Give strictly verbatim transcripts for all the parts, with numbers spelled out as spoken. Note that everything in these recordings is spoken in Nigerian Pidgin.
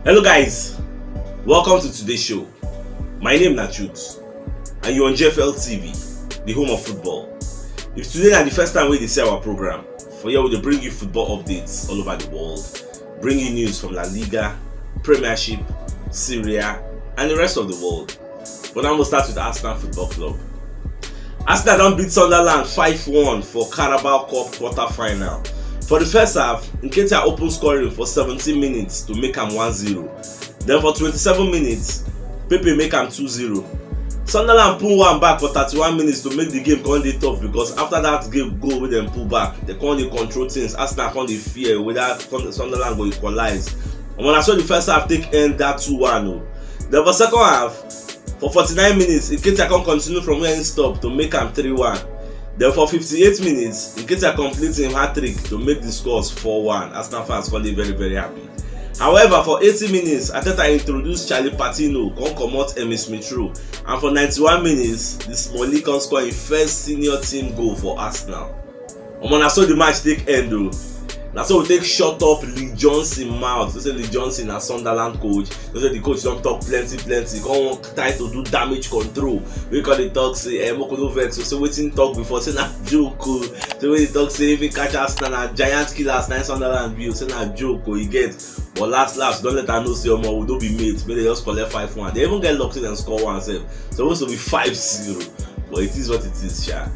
Hello guys, welcome to today's show. My name na Chooks and you're on G F L T V, the home of football. If today na the first time wey you dey see our program, for here we dey bring you football updates all over the world, bring you news from La Liga, Premiership, Serie A and the rest of the world. But now we'll start with Arsenal Football Club. Arsenal don beat Sunderland five one for Carabao Cup quarter-final. For the first half, Nketiah open scoring for seventeen minutes to make am one zero. Then for twenty-seven minutes, Pepe make am two zero. Sunderland pull one back for thirty-one minutes to make the game come dey tough, because after that game goal wey dem pull back, dem come dey control things. Arsenal come dey fear whether Sun- Sunderland go equalize. Omo, na so the first half take end that two one o. Then for second half, for forty-nine minutes, Nketiah come continue from where he stop to make am three one. Then for fifty-eight minutes, Nketiah complete him hat-trick to make the scores four one. Arsenal fans come dey very, very happy. However, for eighty minutes, Arteta introduce Charlie Patino, come comot Emile Smith Rowe, and for ninety-one minutes, the Smallie come score him first senior team goal for Arsenal. Omo, na so the match take end o. Na so we take shut up Lee Johnson mouth. So say Lee Johnson na Sunderland coach. So say the coach don talk plenty, plenty. Come wan try to do damage control. We come dey talk say, eh, make we no vex. So say wetin talk before, say na joke o. Say wey dey talk say if he catch Arsenal na giant killers na Sunderland be o. Say na joke o, you get. But last last, don let am know say, omo, we no be mates. Make dem just collect five one. Dem even get luck say dem score one sef. So supposed to be five zero. But it is what it is, sha.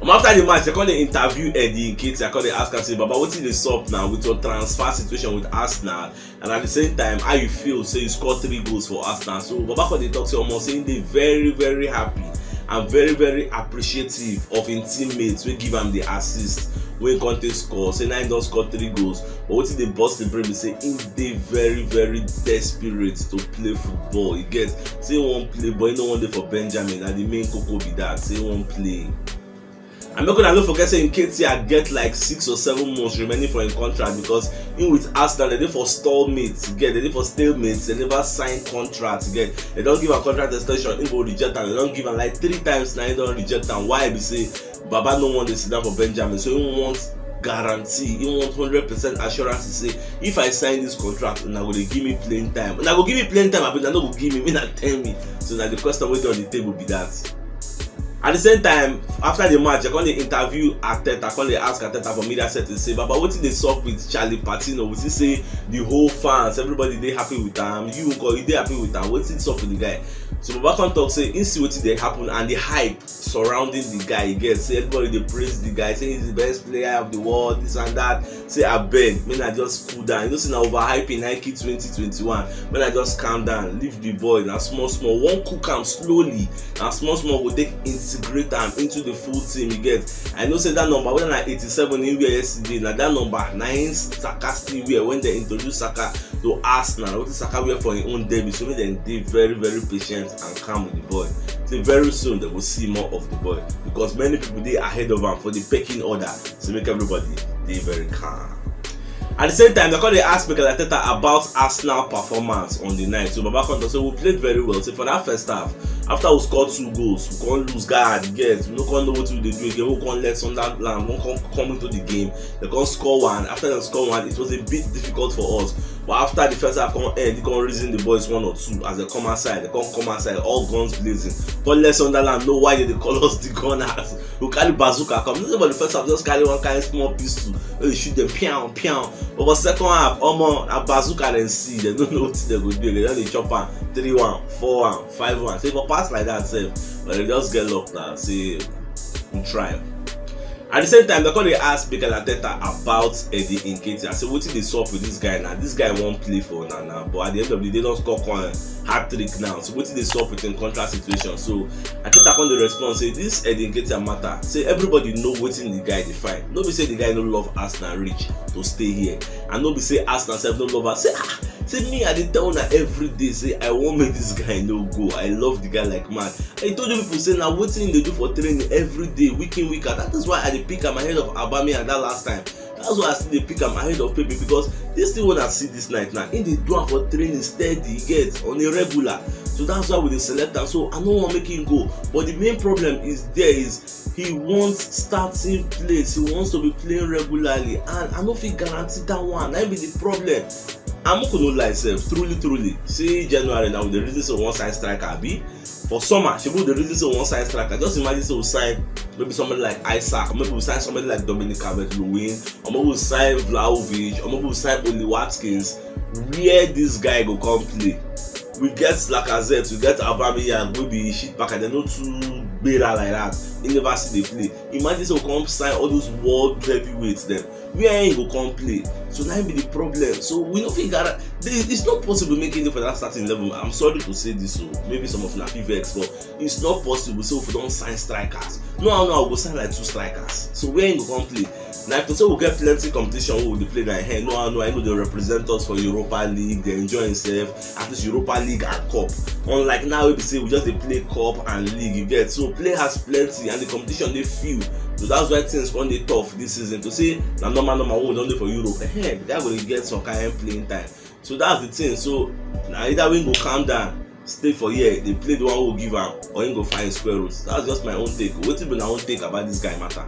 Um, after the match, they come dey interview Eddie Nketiah, come dey ask am say, "Baba, wetin dey sup now with your transfer situation with Arsenal? And at the same time, how you feel say you score three goals for Arsenal?" So Baba come dey talk say, omo, say he dey very, very happy and very, very appreciative of him teammates wey give am the assist wey he come take score. Say na him don score three goals. But wetin dey burst the brain be say he dey very, very desperate to play football. You get, say he wan play, but he no wan dey for Benjamin. Na the main koko be that. Say he wan play. And make una no forget say Nketiah get like six or seven months remaining for him contract, because him with Arsenal, dem dey for stalemate. You get, dem dey for stalemate. Dem never sign contract. You get, dem don give am contract extension, him go reject am. Dem don give am like three times now, him don reject am. Why be say Baba no wan dey sit down for Benjamin, so he want guarantee, he want hundred percent assurance say if I sign this contract, una go dey give me playing time. Una go give me playing time, abi una no go give me? Make una tell me. So na the question wey dey on the table be that. At the same time, after the match, I come dey interview Arteta, come dey ask Arteta for media setting say, "Baba, wetin dey sup with Charlie Patino? We see say the whole fans, everybody dey happy with am. You nko, you dey happy with am? Wetin sup with the guy?" So Baba come talk say he see wetin dey happen and the hype surrounding the guy. You get, say everybody dey praise the guy, say he's the best player of the world, this and that. Say, "Abeg, make una just cool down." You know say na overhyping Nike twenty twenty-one. Make una just calm down, leave the boy. Na small small, wan cook am slowly. Na small small go take integrate am into the full team. You get, I know say that number, whether na eighty-seven he wear yesterday, na that number na him Saka still wear when dem introduce Saka to Arsenal. Wetin Saka wear for him own debut? So make dem dey very, very patient and calm with the boy. Say very soon dem go see more of the boy, because many people dey ahead of am for the pecking order. So make everybody dey very calm. At the same time, they come dey ask Mikel Arteta about Arsenal performance on the night. So Baba come talk say we played very well. Say for that first half, after we scored two goals, we come lose guard, get, we no come know wetin we dey do again. We come let Sunderland, we come come into the game. They come score one. After they score one, it was a bit difficult for us. But after the first half come end, they come reason the boys one or two as they come outside. They come come outside, all guns blazing. Come let Sunderland know why they dey call us the Gunners. We carry bazooka come. Nobody for the first half just carry one kind small pistol. Wey dey shoot them, pian, pian. But for second half, omo, na bazooka dem see. They don't know what they go do. They don dey chop am three one, four one, five one. Say for pass like that sef, but they just get luck now. Say we try. At the same time, they come dey ask Mikel Arteta about Eddie Nketiah. Say wetin dey sup with this guy now? This guy wan play for una now, but at the end of the day, don score one hat-trick now. So wetin dey sup with him contract situation? So Arteta come dey respond say this Eddie Nketiah matter. Say everybody know wetin the guy dey find. No be say the guy no love Arsenal reach to stay here, and no be say Arsenal sef no love am. Say, ah, say me, I dey tell una every day say I wan make this guy no go. I love the guy like mad. I told you people say na wetin he dey do for training every day, week in, week out. That is why I dey pick am ahead of Aubameyang that last time. That's why I still dey pick am ahead of Pepe, because this thing wey I see this night now, he dey do am for training steady, get, on a regular. So that's why we dey select am. So I no wan make him go. But the main problem is there is he wants starting place. He wants to be playing regularly, and I no fit guarantee that one. That be the problem. And make we no lie sef, truly truly, see January now, we dey reason say we wan sign striker, abi? For summer, shebi we dey reason say we wan sign striker. Just imagine say we sign maybe somebody like Isak, maybe we sign somebody like Dominic Calvert-Lewin, or maybe we sign Vlahovic, or maybe we sign Oli Watkins. Where this guy go come play? We get Lacazette, we get Aubameyang, wey be shit packer, dem no too gbera like that. He never see dey play. Imagine say we come sign all those world heavyweights dem. Where he go come play? So na him be the problem. So we no fit guarantee. It's not possible make him dey for that starting eleven. I'm sorry to say this, so maybe some of una fit vex, but it's not possible. So if we don sign strikers, no how, no how we go sign like two strikers. So where he go come play? Na if to say we get plenty competition wey we dey play, na him, no how, no how, he no dey represent us for Europa League, dey enjoy himself, at least Europa League and cup. Unlike now wey be say we just dey play cup and league, you get, so players plenty and the competition dey few. So that's why things come dey tough this season. To say na normal normal wey we don dey for Europe, eh, the guy go dey get some kind playing time. So that's the thing. So na either we go calm down, stay for here, dey play the one wey we give am, or he go find square root. That's just my own take. Wetin be una own take about this guy matter?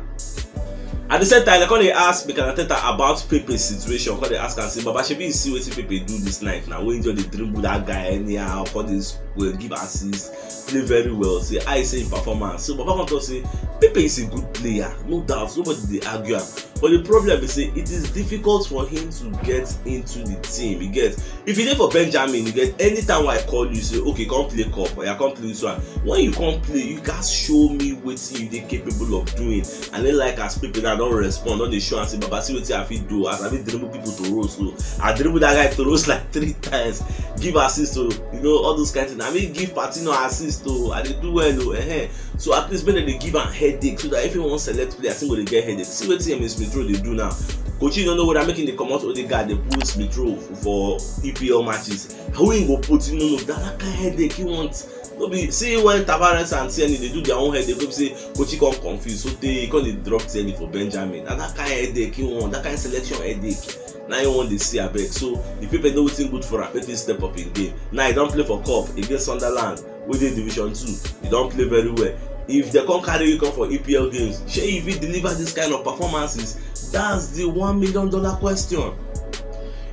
At the same time, dem come dey ask Mikel Arteta about Pepe situation. Come dey ask am say, "Baba, shebi you see wetin Pepe do this night now? Wey he just dey dribble that guy anyhow, come dey square, give assist, play very well." Say, "I say him performance." So Baba come talk say, "Pepe is a good player, no doubt. Nobody dey argue am. But the problem is say it is difficult for him to get into the team." You get, if you dey for Benjamin, you get, anytime wey I call you, say, 'Okay, come play cup, or you come play this one.' When you come play, you gats show me wetin you dey capable of doing." And then, like, as people now don respond, don dey show am say, "Baba, see wetin I fit do. As I fit dribble people to roast, so I dribble that guy to roast like three times, give assist to, you know, all those kind things. I mean, give Patino assist to, I dey do well o, eh." So at least make dem dey give am headache, so that if he wan select player, he go dey get headache. See wetin Emile Smith Rowe dey do now. Coach no know whether make him dey comot Odegaard, dey put Smith Rowe for E P L matches. Who he go put? You no know. That, that kind headache he want. No be, see when Tavares and Tierney dey do their own headache, go be say Coach come confused, so tey he come dey drop Tierney for Benjamin. Na that kind headache he want, that kind selection headache. Now he want dey see, abeg. So if people know wetin good for am, make him step up in game. Now he don play for cup against Sunderland, wey dey Division Two. He don play very well. If dem come carry you come for E P L games, shey you fit deliver this kind of performances? That's the one million dollar question.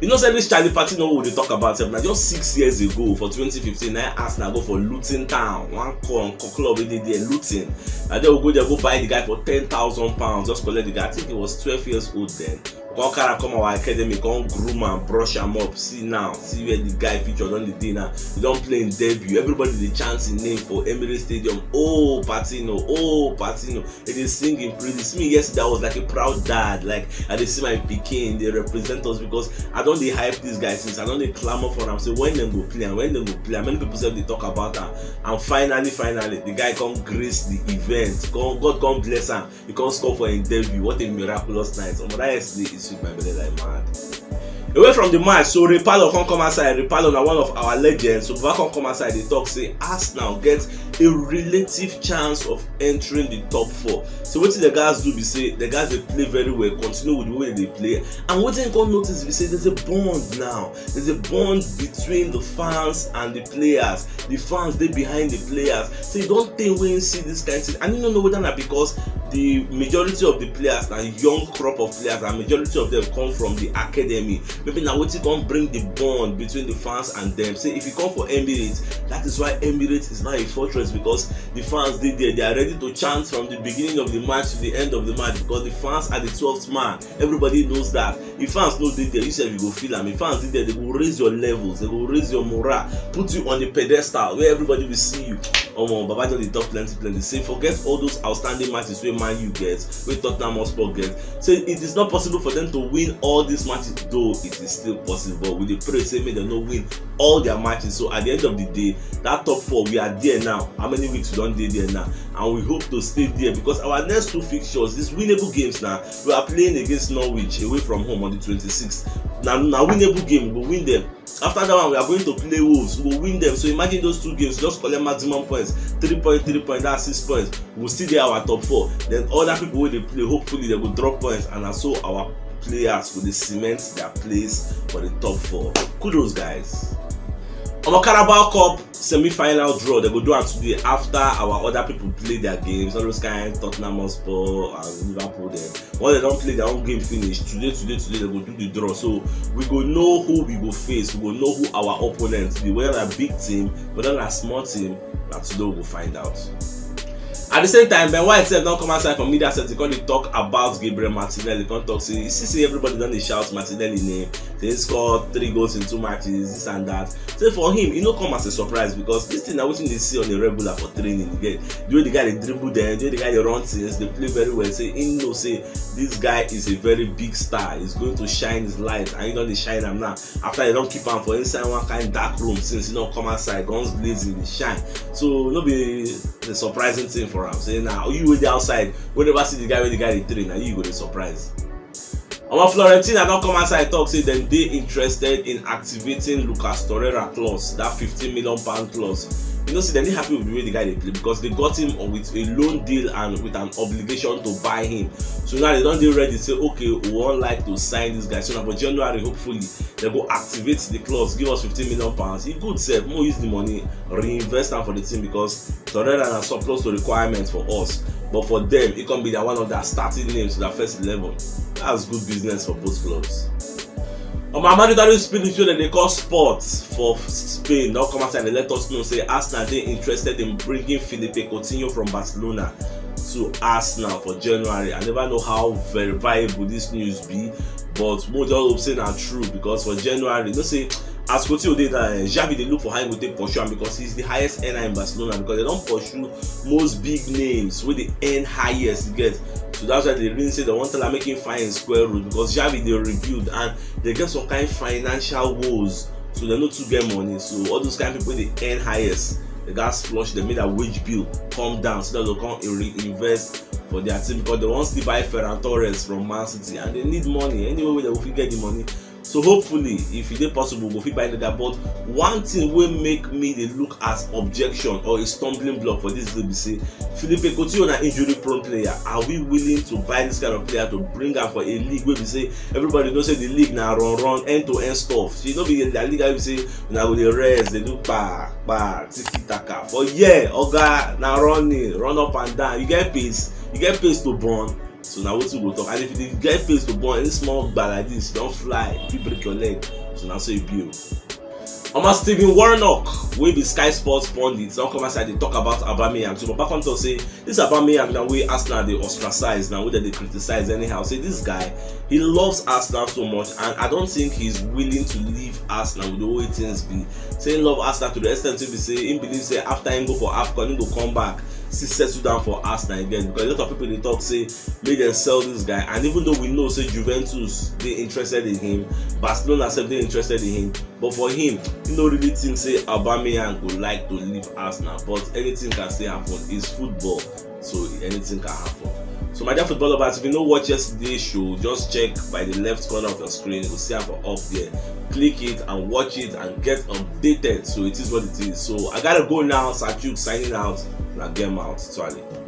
You know say this Charlie Patino wey we dey talk about sef, na just six years ago, for twenty fifteen, na Arsenal go for Luton Town, one co-, co-, club wey dey there, Luton. Na there we go there, go buy the guy for ten thousand pounds, just collect the guy. I think he was twelve years old then. Come carry am come our academy, come groom am, brush am up. See now, see where the guy future don dey dey now. He don play him debut. Everybody dey chant him name for Emirates Stadium. "Oh, Patino, oh, Patino." They dey sing him praises. Me yesterday, I was like a proud dad. Like, I dey see my pikin dey represent us, because I don dey hype this guy since. I don dey clamor for am. Say when dem go play am, when dem go play am. Many people sef dey talk about am. And finally, finally, the guy come grace the event. Come, God come bless am. He come score for him debut. What a miraculous night. Omo, that yesterday, e sweet my belly like mad. Away from the match, so Ray Parlour come come outside. Ray Parlour na one of our legends. So Baba come come outside, dey talk say Arsenal get a relative chance of entering the top four. So wetin the guys do be say the guys dey play very well, continue with the way they play. And wetin you come notice be say there's a bond now. There's a bond between the fans and the players. The fans dey behind the players. So you don tey wey you see this kind thing. And you no know whether na because the majority of the players na young crop of players, and majority of them come from the academy. Maybe na wetin come bring the bond between the fans and them. Say if you come for Emirates, that is why Emirates is now a fortress, because the fans dey there. They are ready to chant from the beginning of the match to the end of the match, because the fans are the twelfth man. Everybody knows that. If fans no dey there, you sef you go feel am. If fans dey there, they go raise your levels, they go raise your morale, put you on the pedestal where everybody will see you. Omo, Baba just dey talk plenty, plenty. Say forget all those outstanding matches wey Man U get, wey Tottenham Hotspur get. Say it is not possible for them to win all these matches, though it is still possible. But we dey pray say make dem no win all their matches. So at the end of the day, that top four, we are there now. How many weeks we don dey there now? And we hope to stay there, because our next two fixtures, these winnable games now, we are playing against Norwich away from home on the twenty-sixth. Now, na winnable game, we go win them. After that one, we are going to play Wolves. We go win them. So imagine those two games, just collect maximum points. Three point, three point, that's six points. We go still dey our top four. Then other people wey dey play, hopefully they go drop points, and na so our players go dey cement their place for the top four. Kudos, guys. Omo, Carabao Cup semi-final draw, they go do am today after our other people play their games. All those kind Tottenham Hotspur and Liverpool dem. Once they don play their own game finish, today, today, today, they go do the draw. So we go know who we go face. We go know who our opponent be. Whether na big team, whether na small team, na today we go find out. At the same time, Ben White sef don come outside for media sef to come dey talk about Gabriel Martinelli. Come talk say, you see say everybody don dey shout Martinelli name, say he score three goals in two matches, this and that. Say for him, e no come as a surprise, because this thing na wetin dey see on a regular for training. You get the way the guy dey dribble dem, the way the guy dey run things, dey play very well. Say he know say this guy is a very big star. He's going to shine his light, and he don dey shine am now. After they don keep am for inside one kind dark room since he don come outside, guns blazing, dey shine. So no be a surprising thing for am. Say na you wey dey outside, wey never see the guy wey the guy dey train, na you go dey surprise. Omo, Fiorentina don come outside talk say dem dey interested in activating Lucas Torreira clause, that fifteen million pound clause. You know, see, dem dey happy with the way the guy dey play, because they got him with a loan deal and with an obligation to buy him. So now they don dey ready say, okay, we wan like to sign this guy. So now for January, hopefully, they go activate the clause, give us fifteen million pounds. E good sef, mo use the money, reinvest am for the team, because Torreira na surplus to requirements for us. But for them, it can be their one of their starting names to their first eleven. That's good business for both clubs. Omo, Amadu Darius Spinach, wey dem dey call Sports for Spain, don come outside and let us know say Arsenal dey interested in bringing Philippe Coutinho from Barcelona to Arsenal for January. I never know how very viable this news be, but mo just hope say na true, because for January, you know say as Coutinho dey now, eh, Xavi dey look for how he go take pursue am, because he's the highest earner in Barcelona, because they don pursue most big names wey dey earn highest, you get. So that's why they really say they wan tell am make him find him square root, because Xavi dey rebuild and they get some kind financial woes, so they no too get money. So all those kind people wey dey earn highest, they gats flush them, make their wage bill come down, so that they come reinvest for their team, because they wan still buy Ferran Torres from Man City and they need money. Anyway wey they go fit get the money. So hopefully, if e dey possible, we go fit buy the guy. But one thing wey make me dey look as objection or a stumbling block for this deal be say Philippe Coutinho na injury prone player. Are we willing to buy this kind of player to bring am for a league wey be say everybody know say the league na run run, end to end stuff? So e no be the league wey be say una go dey rest, dey do pa pa, tiki taka. For here, oga, na running, run up and down. You get pace, you get pace to burn. So na wetin we go talk. And if you dey get pace to burn, any small gba like this, you don fly, you fit break your leg. So na so e be o. Omo, Stephen Warnock, wey be Sky Sports pundit, don come outside dey talk about Aubameyang. So Baba come talk say this Aubameyang na wey Arsenal dey ostracize, na wey dem dey criticize anyhow. Say this guy, he loves Arsenal so much, and I don't think he's willing to leave Arsenal with the way things be. Say he love Arsenal to the extent wey be say he believe say after he go for AFCON, he go come back, still settle down for Arsenal again, because a lot of people dey talk say make dem sell this guy. And even though we know say Juventus dey interested in him, Barcelona sef dey interested in him, but for him, he no really think say Aubameyang go like to leave Arsenal. But anything can still happen. It's football, so anything can happen. So my dear football lovers, if you no watch yesterday's show, just check by the left corner of your screen. You go see am for up there. Click it and watch it and get updated. So it is what it is. So I gotta go now. Sajuk signing out. Una get mouth. Twale.